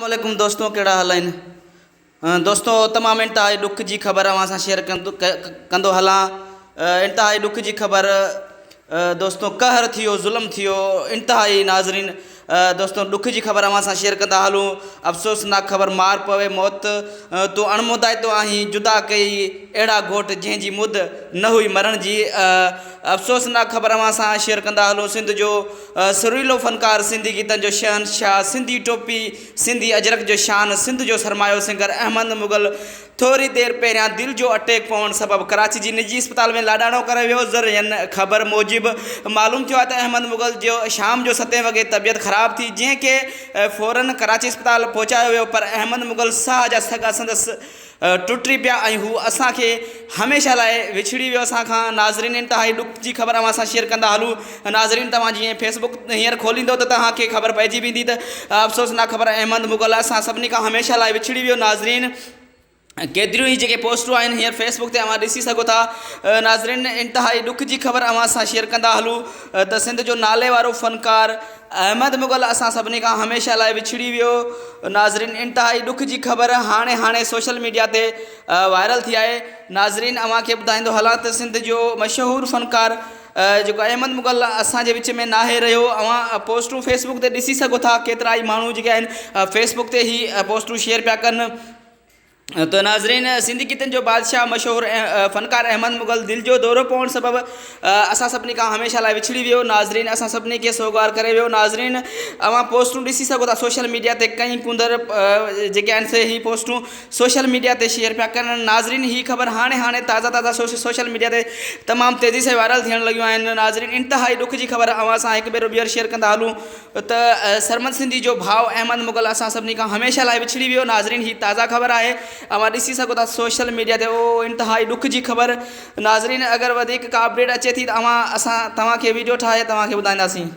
السلام عليڪم دوستو ڪهڙا حال آهن دوستو تمام انتهائي ڏک جي خبر اوهان سان شيئر ڪندو هلان انتهائي ڏک جي خبر دوستو قهر ٿيو ظلم ٿيو انتهائي ناظرين دوستو ڏک جي خبر اوهان سان شيئر ڪندا هلون افسوسناڪ خبر مار پوي موت تون اڻمودائتو آهين جدا ڪئي اهڙا گهوٽ جنهن جي مد نه هئي مرڻ جي افسوسناڪ خبر اوهان سان شيئر ڪندا هلون سنڌ جو سريلو فنڪار، سنڌي گيتن جو شهنشاهه، سنڌي ٽوپي، سنڌي اجرڪ جو شان، سنڌ جو سرمايو سنگر احمد مغل ٿوري دير پهريان دل جو اٽيڪ پوڻ سبب ڪراچي جي نجي اسپتال ۾ لاڏاڻو ڪري ويو. ذريعن خبر موجب معلوم ٿيو آهي ته احمد مغل جو شام جو ستين وڳي طبيعت خراب ٿي جنهن کي فورن ڪراچي اسپتال پهچايو ويو پر احمد مغل ساهه جا سڳا سندس ٽٽي پيا ۽ هو اسان کي هميشه لاء وڇڙي ويو اسان کان ناظرين انتهائي ڏک جي خبر اوهان سان شيئر ڪندا هلون ناظرين توهان جيئن فيس بڪ هينئر کوليندو ته توهان کي خبر پئجي ويندي ته افسوسناڪ خبر احمد مغل اسان سڀني کان هميشه لاء وڇڙي ويو ناظرين ڪيتريون ئي جيڪي پوسٽون آهن هينئر فيس بڪ تي اوهان ڏسي سگهو ٿا ناظرين انتهائي ڏک جي خبر اوهان سان شيئر ڪندا هلون ته سنڌ جو نالي وارو فنڪار احمد مغل اسان سڀني کان هميشه لاء وڇڙي ويو. ناظرين انتهائي ڏک جي خبر هاڻي هاڻي سوشل ميڊيا تي وائرل ٿي آهي. ناظرين اوهان کي ٻڌائيندو هلان ته سنڌ جو مشهور فنڪار جيڪو احمد مغل اسان جي وچ ۾ ناهي رهيو اوهان پوسٽون فيس بڪ تي ڏسي سگهو ٿا ڪيترائي ماڻهو جيڪي آهن فيس بڪ تي هي پوسٽون شيئر پيا ڪن. ته ناظرين سنڌي گيتن جو بادشاهه مشهور فنڪار احمد مغل دل جو دورو پوڻ سبب اسان سڀني کان هميشه لاء وڇڙي ويو ناظرين اسان سڀني کي سوڳوار ڪري ويو ناظرين اوهان پوسٽون ڏسي سگهو ٿا سوشل ميڊيا تي ڪئين ڪونڌر جيڪي آهن سي هي پوسٽون سوشل ميڊيا تي شيئر پيا ڪن ناظرين هي خبر هاڻي هاڻي تازا تازا سوشل ميڊيا تي تمام تيزي سان وائرل ٿيڻ لڳيون آهن ناظرين انتهائي ڏک جي خبر اوهان سان هڪ ڀيرو ٻيهر شيئر ڪندا هلون ته سرمد سنڌي جو ڀاء احمد مغل اسان سڀني کان هميشه لاء وڇڙي ويو ناظرين هي تازه خبر آهي اوهان ڏسي سگهو ٿا سوشل ميڊيا تي او انتهائي ڏک جي خبر ناظرين اگر وڌيڪ ڪا اپڊيٽ اچي ٿي ته اوهان اسان توهان کي ويڊيو ٺاهي توهان کي ٻڌائينداسين.